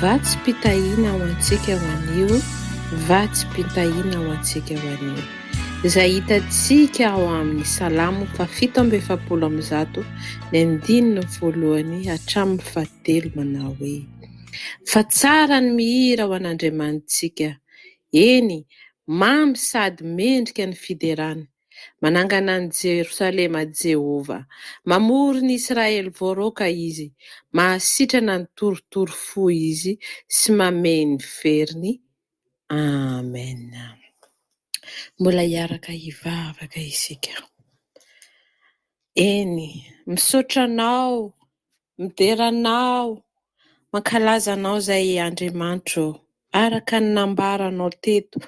Vatsim-pitahiana ho antsika ho anio, vatsim-pitahiana ho antsika ho anio. Izay hitantsika ao amin'ny Salamo faha-147, ny andininy voalohany hatramin'ny fahatelo manao hoe: Fa tsara ny mihira ho an'Andriamanitsika, eny, mamy sady mendrika ny fiderana. Manangana an'i Jerosalema Jehovah. Mamory ny Israely voaroaka Izy. Mahasitrana ny torotoro fo Izy sy mamehy ny feriny. Amen. Mbola hiaraka hivavaka isika. Eny, misaotra Anao, midera Anao, mankalaza Anao izay Andriamanitro ô, araka ny nambaranao teto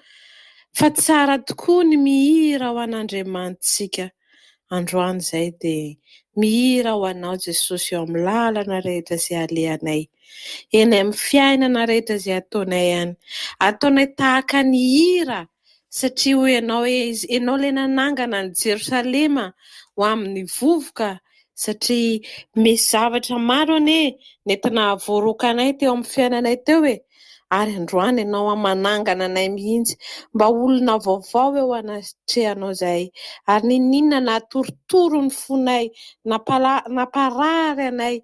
fa tsara tokoa ny mihira ho an'Andriamanitsika. Androany izay dia mihira ho Anao Jesosy eo amin'ny lalana rehetra izay alehanay, eny amin'ny fiainana rehetra izay ataonay any. Ataonay tahaka ny hira Satria hoy ianao hoe, Ianao ilay nanangana an'i Jerosalema ho amin'ny vovoka, satria misy zavatra maro anie nentina hahavoaroaka anay teo amin'ny fiainanay teo e! Ary androany ianao manangana anay mihitsy mba ho olona vaovao eo anatrehanao izahay. Ary n'inon'inona nahatorotoro ny fonay, namparary anay,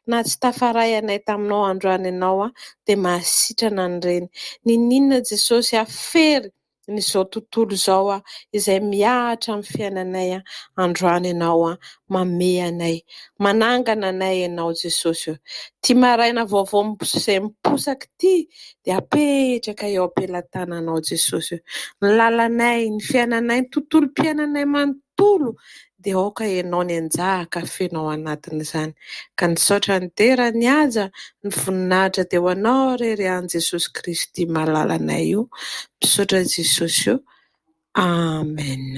na tsy tafaray anay taminao androany ianao dia mahasitrana an'ireny. N'inon'inona Jesosy hafery ny izao tontolo izao izay mihatra amin'ny fiainanay androany Ianao mamehy anay, manangana anay Ianao Jesosy o. Ity maraina vaovao izay miposaka ity dia apetraka eo am-pelatananao Jesosy o. Ny lalanay, ny fiainanay, ny tontolom-piainanay manontolo dia aoka Ianao ny hanjaka feno ao anatin'izany. Ka ny saotra, ny dera, ny haja, ny voninahitra dia ho Anao irery ihany Jesosy Kristy malalanay io. Misaotra Jesosy o. Amen.